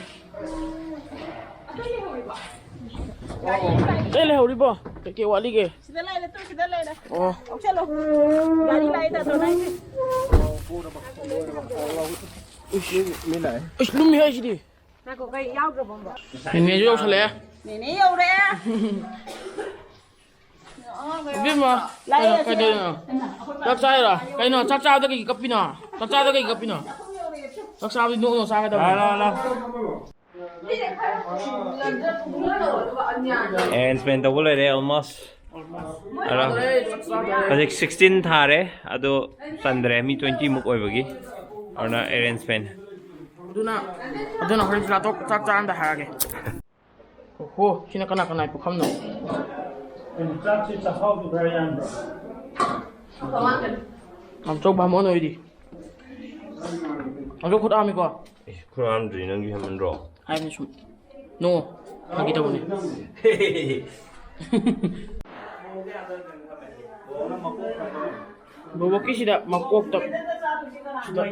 ꯀꯩ ꯂꯩꯍꯧꯔꯤꯕꯣ? ꯀꯩꯀꯩ ꯋꯥꯠꯂꯤꯒꯦ? ꯁꯤꯗ ꯂꯩꯔꯦ, ꯇꯨ ꯁꯤꯗ ꯂꯩꯔꯦ꯫ ꯑꯣ꯫ ꯂꯧꯁꯜꯂꯣ꯫ ꯒꯥꯔꯤ ꯂꯥꯛꯏꯗ, ꯑꯗꯣ ꯅꯪꯒꯤ꯫ ꯏꯁ꯫ ꯃꯤ ꯂꯥꯛꯑꯦ꯫ ꯏꯁ, ꯂꯨꯝꯃꯤ ꯍꯥꯏꯁꯤꯗꯤ꯫ ꯉꯥꯏꯈꯣ, ꯀꯩ ꯌꯥꯎꯗ꯭ꯔꯕꯣ ꯑꯝꯕꯣ? ꯅꯦꯅꯦꯁꯨ ꯌꯧꯁꯜꯂꯛꯑꯦ꯫ ꯅꯦꯅꯦ ꯌꯧꯔꯛꯑꯦ꯫ ꯏꯕꯦꯝꯃ, ꯂꯥꯛꯑꯦ, ꯀꯩꯅꯣ, ꯁꯤꯗ꯫ ꯀꯩꯗꯧꯔꯤꯅꯣ? ꯆꯥꯛ ꯆꯥꯏꯔꯣ? ꯀꯩꯅꯣ, ꯆꯥꯛ ꯆꯥꯕꯗ ꯀꯩꯒꯤ ꯀꯞꯄꯤꯅꯣ? ꯆꯥꯛ ꯆꯥꯕꯗ ꯀꯩꯒꯤ ꯀꯞꯄꯤꯅꯣ? ꯆꯥꯛ ꯆꯥꯕꯗꯤ ꯅꯣꯛ ꯅꯣꯛ ꯆꯥꯒꯗꯕꯅꯤ꯫ ꯂꯥꯛꯑꯣ, ꯂꯥꯛꯑꯣ, ꯂꯥꯛꯑꯣ꯫ Arrangement ꯇꯧꯕ ꯂꯣꯏꯔꯦ almost꯫ ꯑꯗꯣ ꯍꯧꯖꯤꯛ sixteen ꯊꯥꯔꯦ, ꯑꯗꯣ ꯆꯟꯗ꯭ꯔꯦ, ꯃꯤ twenty ꯃꯨꯛ ꯑꯣꯏꯕꯒꯤ꯫ ꯑꯗꯨꯅ arrangement꯫ ꯑꯗꯨꯅ, ꯑꯗꯨꯅ ꯍꯣꯔꯦꯟ ꯆꯥꯊꯣꯛ-, ꯆꯥꯛ ꯆꯥꯔꯝꯗꯥꯏ ꯍꯥꯏꯔꯒꯦ꯫ ꯑꯣꯍꯣ, ꯁꯤꯅ ꯀꯅꯥ ꯀꯅꯥꯒꯤ ꯄꯨꯈꯝꯅꯣ? ꯆꯥꯛꯁꯤ ꯆꯥꯛꯍꯥꯎꯗꯨ ꯈꯔ ꯌꯥꯝꯕ꯭ꯔꯣ? ꯃꯥꯝꯆꯧ ꯕꯥꯃꯣꯟ ꯑꯣꯏꯔꯤ꯫ ꯃꯥꯝꯆꯧ ꯈꯨꯠ ꯍꯥꯝꯃꯤꯀꯣ? ꯑꯦ, ꯈꯨꯠ ꯍꯥꯝꯗ꯭ꯔꯤ, ꯅꯪꯁꯨ ꯍꯦꯟꯃꯟꯗ꯭ꯔꯣ? ꯍꯥꯏꯕꯅꯤ ꯁꯨꯝ꯫ ꯅꯣ, ꯐꯥꯒꯤ ꯇꯧꯕꯅꯤ꯫ ꯕꯣꯕꯣꯛꯀꯤꯁꯤꯗ ꯃꯀꯣꯛꯇ ꯁꯤꯗ꯫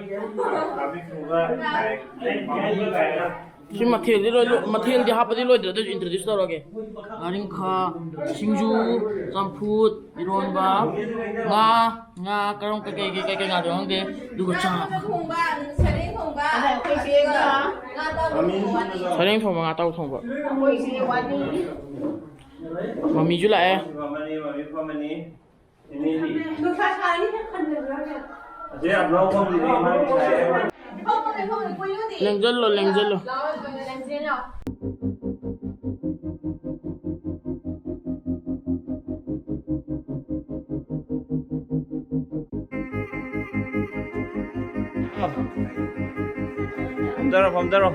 ꯁꯤ ꯃꯊꯦꯜꯗꯤ ꯂꯣꯏ, ꯂꯣꯏ, ꯃꯊꯦꯜꯗꯤ ꯍꯥꯞꯄꯗꯤ ꯂꯣꯏꯗ꯭ꯔꯦ, ꯑꯗꯨꯁꯨ introduce ꯇꯧꯔꯒꯦ꯫ ꯉꯥꯔꯤꯡꯈꯥ, ꯁꯤꯡꯖꯨ, ꯆꯝꯐꯨꯠ, ꯏꯔꯣꯟꯕ, ꯉꯥ, ꯉꯥ ꯀꯔꯝ, ꯀꯩ, ꯀꯩ, ꯀꯩ, ꯀꯩ ꯉꯥꯗꯣ ꯈꯪꯗꯦ꯫ ꯑꯗꯨꯒ ꯆꯥ꯫ ꯊꯣꯡꯕ, ꯁꯔꯦꯡ ꯊꯣꯡꯕ, ꯑꯗꯨꯒ ꯉꯥ ꯑꯇꯥꯎꯕ ꯊꯣꯡꯕ꯫ ꯁꯔꯦꯡ ꯊꯣꯡꯕ, ꯉꯥ ꯑꯇꯥꯎꯕ ꯊꯣꯡꯕ꯫ ꯑꯩꯈꯣꯏꯁꯦ ꯋꯥꯅꯤ꯫ ꯃꯃꯤꯁꯨ ꯂꯥꯛꯑꯦ꯫ ꯃꯃꯤ ꯐꯝꯃꯅꯤ, ꯃꯃꯤ ꯐꯝꯃꯅꯤ꯫ ꯅꯨꯡꯁꯥ ꯁꯥꯔꯗꯤ ꯈꯔ ꯈꯟꯖꯤꯜꯂꯨꯔꯒꯦ꯫ ꯑꯁꯤ ꯌꯥꯝ ꯂꯧ ꯐꯝꯗ꯭ꯔꯤꯗꯤ ꯃꯥꯒꯤ ꯁꯥꯏ꯫ ꯐꯝꯃꯣꯅꯦ, ꯐꯝꯃꯣꯅꯦ, ꯀꯨꯏꯌꯨꯅꯦ꯫ ꯂꯦꯡꯖꯜꯂꯣ, ꯂꯦꯡꯖꯜꯂꯣ꯫ ꯂꯥꯛꯑꯣ, ꯂꯥꯛꯑꯣ, ꯂꯦꯡꯖꯜꯂꯣ꯫ ꯐꯝꯗꯔꯣ, ꯐꯝꯗꯔꯣ꯫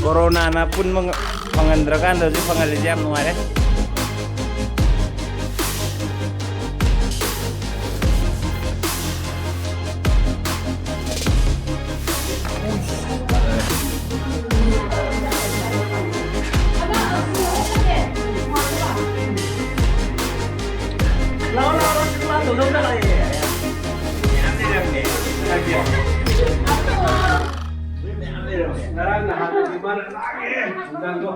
ꯀꯣꯔꯣꯅꯥꯅ ꯄꯨꯟꯕ ꯉ-, ꯐꯪꯍꯟꯗ꯭ꯔꯀꯥꯟꯗ ꯍꯧꯖꯤꯛ ꯐꯪꯍꯜꯂꯤꯁꯦ ꯌꯥꯝ ꯅꯨꯡꯉꯥꯏꯔꯦ꯫ ꯉꯔꯥꯡ ꯅꯍꯥꯟ ꯃꯥꯅ ꯂꯥꯛꯑꯦ ꯅꯨꯡꯗꯥꯡꯗꯣ꯫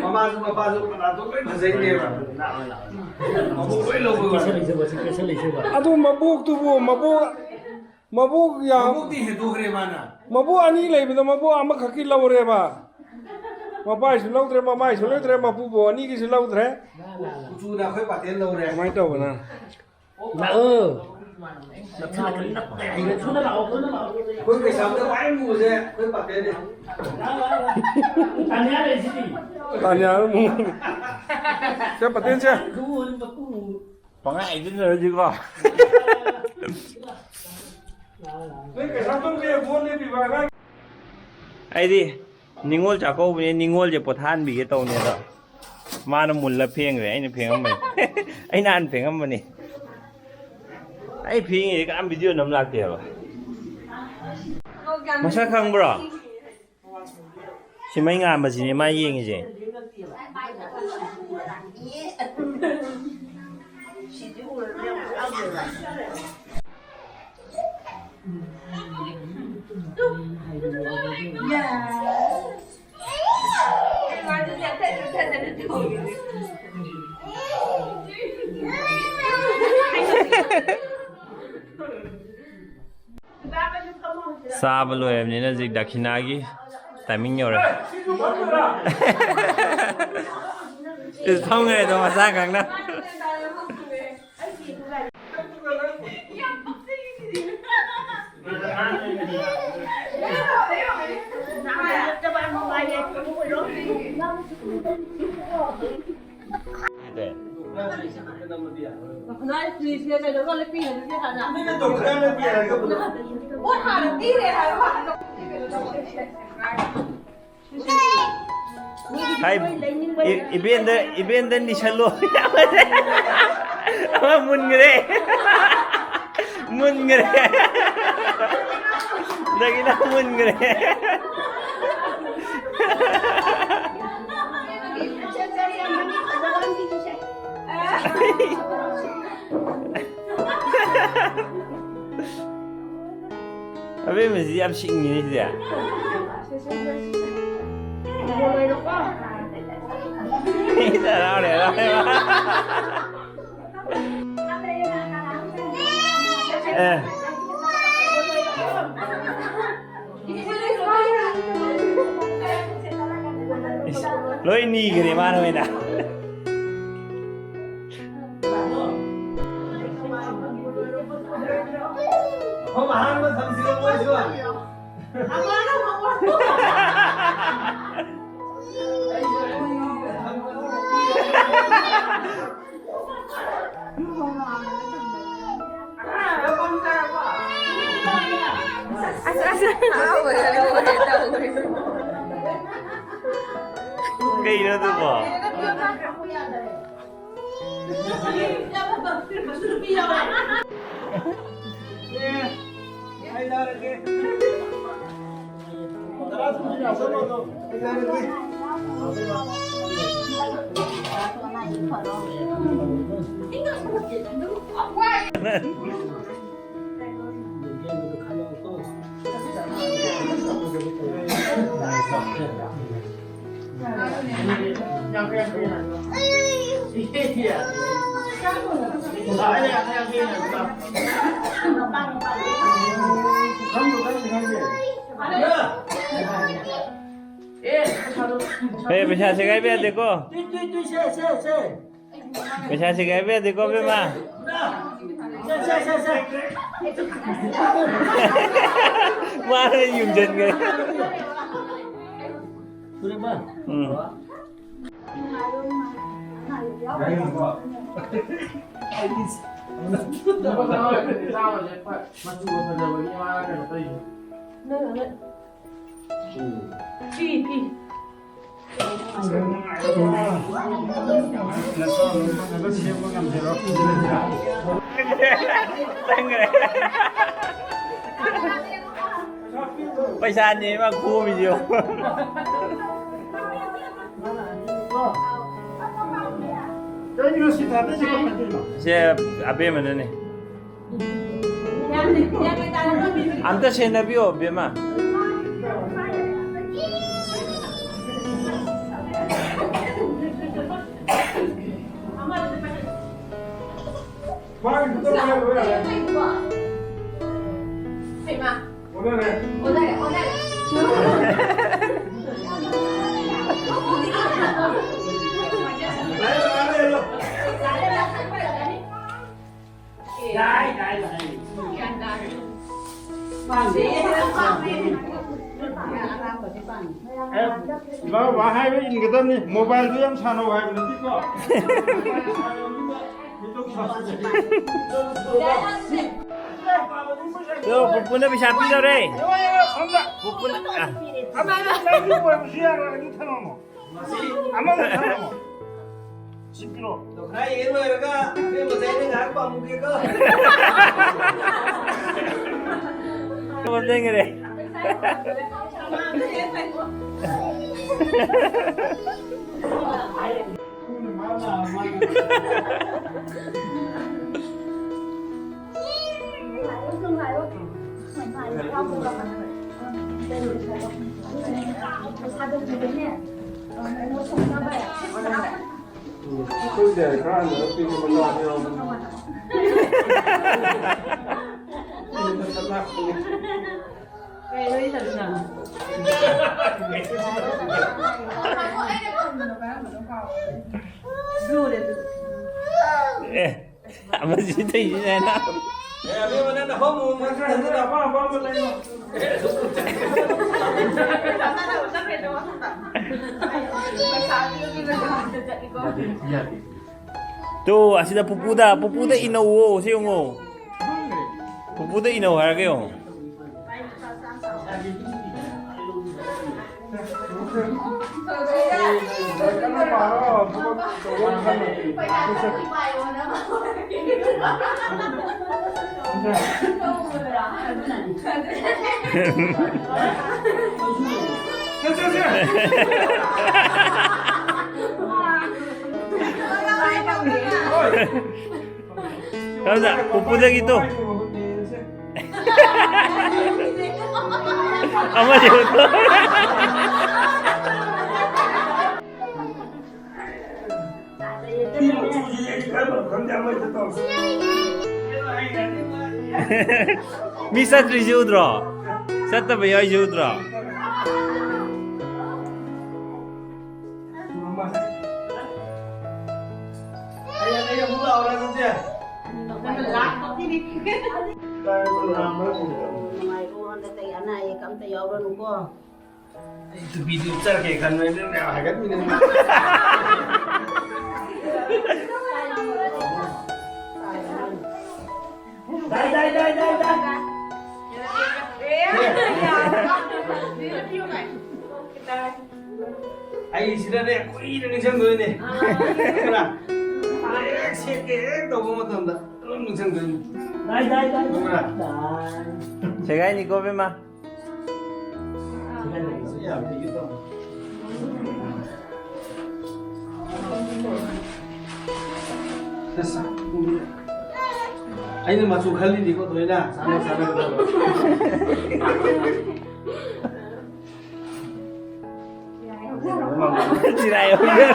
ꯃꯃꯥꯁꯨ ꯃꯄꯥꯁꯨ ꯃꯅꯥꯇꯣꯟ ꯂꯣꯏ ꯐꯖꯩꯅꯦꯕ꯫ ꯃꯕꯨꯛ ꯂꯣꯏ ꯂꯧꯕ꯫ ꯑꯗꯨ ꯃꯕꯣꯛꯇꯨꯕꯨ, ꯃꯕꯣꯛ, ꯃꯕꯣꯛ ꯌꯥꯝ, ꯃꯕꯨꯛꯇꯤ ꯍꯦꯟꯗꯣꯛꯈ꯭ꯔꯦ ꯃꯥꯅ꯫ ꯃꯕꯣꯛ ꯑꯅꯤ ꯂꯩꯕꯗ ꯃꯕꯣꯛ ꯑꯃꯈꯛꯀꯤ ꯂꯧꯔꯦꯕ꯫ ꯃꯄꯥꯏꯁꯨ ꯂꯧꯗ꯭ꯔꯦ, ꯃꯃꯥꯏꯁꯨ ꯂꯧꯗ꯭ꯔꯦ, ꯃꯄꯨꯕꯣꯛ ꯑꯅꯤꯒꯤꯁꯨ ꯂꯧꯗ꯭ꯔꯦ꯫ ꯀꯨꯆꯨꯅ ꯑꯩꯈꯣꯏ ꯄꯥꯇꯦꯟ ꯂꯧꯔꯦ꯫ ꯀꯃꯥꯏꯅ ꯇꯧꯕꯅꯣ? ꯂꯥꯛꯑꯣ꯫ ꯅꯊꯨꯅ ꯀꯔꯤ ꯅꯞꯄ? ꯍꯩꯅ ꯊꯨꯅ ꯂꯥꯛꯑꯣ, ꯊꯨꯅ ꯂꯥꯛꯑꯣ꯫ ꯑꯩꯈꯣꯏ ꯀꯩꯁꯥꯝꯗ ꯈ꯭ꯋꯥꯏ ꯃꯨꯕꯁꯦ ꯑꯩꯈꯣꯏ ꯄꯥꯇꯦꯟꯅꯦ꯫ ꯂꯥꯛꯑꯣ, ꯂꯥꯛꯑꯣ, ꯂꯥꯛꯑꯣ꯫ ꯇꯥꯅꯤꯌꯥ ꯂꯩꯁꯤꯗꯤ꯫ ꯇꯥꯅꯤꯌꯥ ꯃꯨ꯫ ꯁꯦ, ꯄꯥꯇꯦꯟ ꯁꯦ꯫ ꯑꯗꯨ ꯑꯣꯏꯔꯗꯤ ꯃꯇꯨ ꯃꯨ꯫ ꯄꯪꯍꯥꯏ ꯍꯥꯏꯖꯤꯟꯅꯔꯁꯤꯀꯣ꯫ ꯅꯣꯏ ꯀꯩꯁꯥꯝꯊꯣꯡ ꯀꯌꯥ ꯕꯣꯠ ꯂꯦꯞꯄꯤꯕ ꯑꯉꯥꯡ? ꯑꯩꯗꯤ ꯅꯤꯉꯣꯜ ꯆꯥꯛꯀꯧꯕꯅꯦ, ꯅꯤꯉꯣꯜꯁꯦ ꯄꯣꯊꯥꯍꯟꯕꯤꯒꯦ ꯇꯧꯅꯦ ꯑꯗꯣ꯫ ꯃꯥꯅ ꯃꯨꯜꯂ ꯐꯦꯡꯈ꯭ꯔꯦ, ꯑꯩꯅ ꯐꯦꯡꯉꯝꯕꯅꯤ꯫ ꯑꯩ ꯅꯍꯥꯟ ꯐꯦꯡꯉꯝꯕꯅꯤ꯫ ꯑꯩ ꯐꯦꯡꯉꯤꯁꯦ ꯀꯅꯥꯝ ꯚꯤꯗꯤꯑꯣ ꯅꯝ ꯂꯥꯛꯇꯦꯕ꯫ ꯃꯁꯛ ꯈꯪꯕ꯭ꯔꯣ? ꯁꯤ ꯃꯩ ꯉꯥꯟꯕꯁꯤꯅꯦ ꯃꯥ ꯌꯦꯡꯉꯤꯁꯦ꯫ ꯆꯥꯕ ꯂꯣꯏꯔꯕꯅꯤꯅ ꯍꯧꯖꯤꯛ ꯗꯈꯤꯅꯥꯒꯤ ꯇꯥꯏꯃꯤꯡ ꯌꯧꯔꯦ꯫ ꯏꯁ, ꯐꯝꯈ꯭ꯔꯦꯗꯣ ꯃꯁꯥ ꯈꯪꯅ꯫ ꯍꯥꯏ, ꯏ-, ꯏꯕꯦꯟꯗ, ꯏꯕꯦꯟꯗ ꯅꯤꯁꯜꯂꯣ꯫ ꯑꯃ ꯃꯨꯟꯈ꯭ꯔꯦ꯫ ꯃꯨꯟꯈ꯭ꯔꯦ꯫ ꯗꯒꯤꯅ ꯃꯨꯟꯈ꯭ꯔꯦ꯫ ꯑꯕꯦꯝꯃꯁꯤ ꯌꯥꯝ ꯁꯤꯡꯉꯤꯅꯦ ꯁꯤꯗꯤ꯫ ꯍꯔꯥꯎꯔꯦ, ꯍꯔꯥꯎꯔꯦ꯫ ꯑꯦ꯫ ꯏꯁ, ꯂꯣꯏ ꯅꯤꯈ꯭ꯔꯦ ꯃꯥꯅ ꯑꯣꯏꯅ꯫ ꯃꯐꯝ ꯑꯍꯥꯡꯕ ꯊꯝꯁꯤꯔꯣ ꯃꯣꯏꯁꯨ? ꯑꯁ, ꯑꯁ꯫ ꯀꯩꯅꯣ ꯑꯗꯨꯕꯣ? ꯑꯦ, ꯄꯩꯁꯥ ꯁꯦꯒꯥꯏꯕ ꯌꯥꯗꯦꯀꯣ꯫ ꯄꯩꯁꯥ ꯁꯦꯒꯥꯏꯕ ꯌꯥꯗꯦꯀꯣ, ꯕꯦꯝꯃ꯫ ꯃꯥꯅ ꯌꯨꯡꯁꯤꯟꯈ꯭ꯔꯦ꯫ ꯎꯝ꯫ ꯐꯤ, ꯐꯤ꯫ ꯄꯩꯁꯥꯅꯦ ꯃꯥ ꯈꯣꯝꯃꯤꯁꯦ꯫ ꯁꯦ ꯑꯕꯦꯝꯃꯅꯅꯦ꯫ ꯑꯝꯇ ꯁꯦꯟꯅꯕꯤꯌꯣ, ꯕꯦꯝꯃ꯫ ꯑꯦ, ꯏꯃꯥ ꯕꯕꯥ ꯍꯥꯏꯕ ꯏꯟꯒꯗꯕꯅꯤ꯫ ꯃꯣꯕꯥꯏꯜꯗꯨ ꯌꯥꯝ ꯁꯥꯟꯅꯧ ꯍꯥꯏꯕ ꯅꯠꯇꯦꯀꯣ꯫ ꯌꯣ, ꯄꯨꯄꯨꯅ ꯄꯩꯁꯥ ꯄꯤꯗꯧꯔꯦ꯫ ꯄꯨꯄꯨꯅ, ꯑ꯫ ꯑꯃꯗ ꯊꯝꯃꯝꯃꯣ꯫ ꯑꯃꯗ ꯊꯝꯃꯝꯃꯣ꯫ ꯁꯤ ꯄꯤꯔꯣ꯫ ꯈꯔ ꯌꯦꯡ ꯂꯣꯏꯔꯒ ꯑꯩꯈꯣꯏ ꯃꯆꯩꯅ ꯉꯥꯏꯍꯥꯛ ꯄꯥꯝꯃꯨꯒꯦꯀꯣ꯫ ꯃꯇꯦꯡꯒꯔꯦ꯫ ꯎꯝ, ꯑꯩꯈꯣꯏ ꯗꯥꯏ ꯈꯔ ꯍꯟꯊꯔ ꯄꯤꯕ ꯃꯆꯥꯁꯨ ꯌꯥꯎꯕꯅꯦ꯫ ꯀꯩꯅꯣ ꯏꯊꯟꯇ? ꯑꯦ, ꯑꯃꯁꯤ ꯇꯧꯏꯁꯤꯅ ꯍꯦꯟꯅ꯫ ꯑꯦ, ꯑꯕꯦꯝꯃ, ꯅꯪꯅ ꯍꯣꯝ ꯍꯣꯝ ꯅꯪꯁꯨ ꯅꯪꯁꯨ ꯑꯄꯥꯝ ꯑꯄꯥꯝꯕ ꯂꯩꯌꯣ꯫ ꯇꯨ, ꯑꯁꯤꯗ ꯄꯨꯄꯨꯗ, ꯄꯨꯄꯨꯗ ꯏꯅꯧꯋꯣ, ꯁꯤ ꯌꯦꯡꯉꯣ꯫ ꯄꯨꯄꯨꯗ ꯏꯅꯧ ꯍꯥꯏꯔꯒ ꯌꯦꯡꯉꯣ꯫ ꯀꯔꯝꯅ? ꯄꯨꯄꯨꯗꯒꯤ ꯇꯨ꯫ ꯑꯃꯗꯤ ꯎꯠꯊꯣꯛ꯫ ꯃꯤ ꯆꯠꯇ꯭ꯔꯤꯁꯤ ꯎꯗ꯭ꯔꯣ? ꯆꯠꯇꯕ ꯌꯥꯎꯔꯤꯁꯤ ꯎꯗ꯭ꯔꯣ? ꯅꯨꯡꯉꯥꯏꯀꯣ, ꯍꯟꯗꯛꯇꯤ ꯑꯅꯥ ꯑꯌꯦꯛ ꯑꯝꯇ ꯌꯥꯎꯔꯅꯨꯀꯣ꯫ ꯑꯩ ꯇꯨꯄꯤꯗꯨ ꯎꯞꯆꯔꯛꯀꯦ ꯈꯟꯕꯅꯤ, ꯅꯪ ꯃꯌꯥꯝ ꯍꯥꯏꯒꯠꯃꯤꯟꯅꯅꯤ꯫ ꯗꯥꯏ, ꯗꯥꯏ, ꯗꯥꯏ, ꯗꯥꯏ, ꯗꯥꯏ꯫ ꯑꯩ ꯁꯤꯗꯅꯦ ꯀꯨꯏꯅ ꯅꯤꯡꯁꯤꯡꯗꯣꯏꯅꯦ꯫ ꯈꯪꯕ꯭ꯔꯥ? ꯍꯦꯛ ꯁꯦꯠꯀꯦ ꯍꯦꯛ ꯇꯧꯕ ꯃꯇꯝꯗ ꯑꯗꯨꯝ ꯅꯤꯡꯁꯤꯡꯗꯣꯏꯅꯦ꯫ ꯗꯥꯏ, ꯗꯥꯏ, ꯗꯥꯏ, ꯈꯪꯕ꯭ꯔꯥ? ꯗꯥꯏ꯫ ꯁꯦꯒꯥꯏꯅꯤꯀꯣ, ꯕꯦꯝꯃ꯫ ꯁꯦꯒꯥꯏꯅꯤ꯫ ꯌꯥꯝ ꯄꯤꯒꯦ ꯇꯧꯕ꯫ ꯑꯁ, ꯑꯩꯅ ꯃꯆꯨ ꯈꯜꯂꯤꯅꯤꯀꯣ, ꯊꯣꯏꯅ꯫ ꯁꯥꯟꯅ ꯁꯥꯟꯅꯒꯗꯕ꯫ ꯆꯤꯔꯥꯏ ꯍꯧꯔꯦ꯫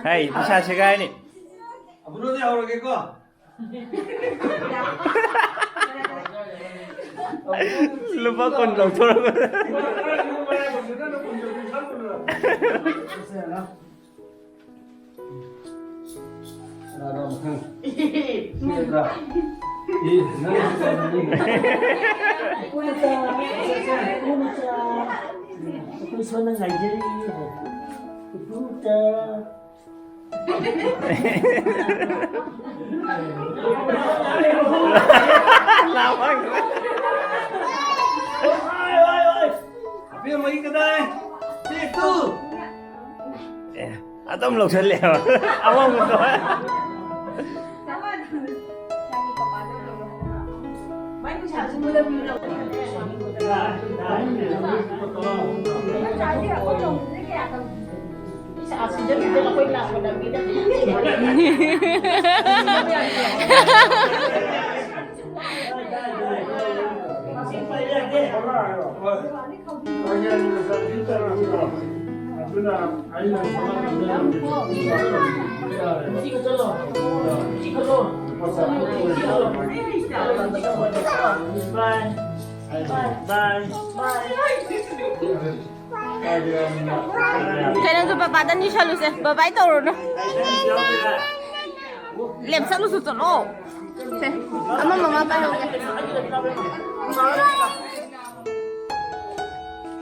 ꯍꯩ, ꯄꯩꯁꯥ ꯁꯦꯒꯥꯏꯅꯤ꯫ ꯑꯕꯨꯗꯣꯗꯤ ꯍꯧꯔꯒꯦꯀꯣ꯫ ꯂꯨꯄꯥ ꯀꯨꯟ ꯂꯧꯊꯣꯔꯛꯄ꯫ ꯀꯅꯥꯅꯣ ꯑꯃꯨꯛꯇꯪ ꯁꯤꯒꯗ꯭ꯔꯥ? ꯑꯦ, ꯅꯪ ꯏꯄꯨ ꯃꯆꯥ, ꯏꯄꯨ ꯃꯆꯥ, ꯑꯩꯈꯣꯏ ꯁꯣꯝꯗ ꯉꯥꯏꯖꯔꯤ꯫ ꯏꯄꯨ ꯃꯆꯥ꯫ ꯑꯕꯦꯝꯃꯒꯤ ꯀꯗꯥꯏ? ꯄꯦꯛꯇꯨ꯫ ꯑꯦ, ꯑꯗꯨꯝ ꯂꯧꯁꯜꯂꯦꯕ꯫ ꯑꯃꯃꯨꯛꯇ꯫ Bye. Bye. ꯀꯩꯅꯣꯁꯨ ꯄꯄꯥꯗ ꯅꯤꯁꯜꯂꯨꯁꯦ, ꯕꯕꯥꯏ ꯇꯧꯔꯨꯅꯨ꯫ ꯂꯦꯞꯁꯜꯂꯨꯁꯨ ꯆꯠꯂꯣ꯫ ꯁꯦ, ꯑꯃ ꯃꯃꯥ ꯄꯥꯏꯍꯧꯒꯦ꯫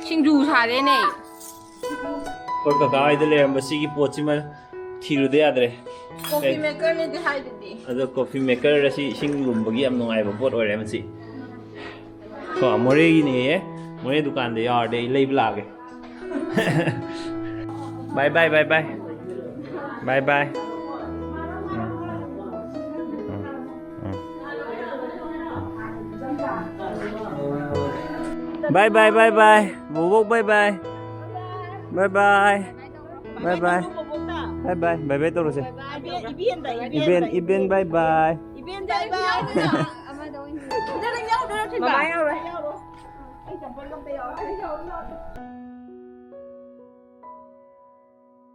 ꯁꯤꯡꯖꯨ ꯁꯥꯒꯦꯅꯦ꯫ ꯑꯩꯈꯣꯏ ꯀꯀꯥ ꯍꯣꯏꯗ ꯂꯩꯔꯝꯕ ꯁꯤꯒꯤ ꯄꯣꯠꯁꯤꯃ ꯊꯤꯔꯨꯗ ꯌꯥꯗ꯭ꯔꯦ꯫ Coffee maker ꯅꯦꯗꯤ ꯍꯥꯏꯗꯨꯗꯤ꯫ ꯑꯗꯣ coffee maker ꯑꯁꯤ ꯏꯁꯤꯡ ꯂꯨꯝꯕꯒꯤ ꯌꯥꯝ ꯅꯨꯡꯉꯥꯏꯕ ꯄꯣꯠ ꯑꯣꯏꯔꯦ ꯃꯁꯤ꯫ ꯀꯣ, ꯃꯣꯔꯦꯒꯤꯅꯦꯌꯦ꯫ ꯃꯣꯔꯦ ꯗꯨꯀꯥꯟꯗ ꯌꯥꯎꯔꯗꯤ ꯑꯩ ꯂꯩꯕ ꯂꯥꯛꯑꯒꯦ꯫ Bye bye, bye bye. Bye bye. ꯎꯝ, ꯎꯝ, ꯎꯝ, ꯎꯝ꯫ Bye bye, bye bye. ꯕꯣꯕꯣꯛ, bye bye. Bye bye. Bye bye. Bye bye. Bye bye ꯇꯧꯔꯁꯦ꯫ ꯏꯕꯦꯟ, ꯏꯕꯦꯟ, bye bye. ꯏꯕꯦꯟ, bye bye. ꯃꯃꯥ ꯌꯥꯎꯔꯣꯏ꯫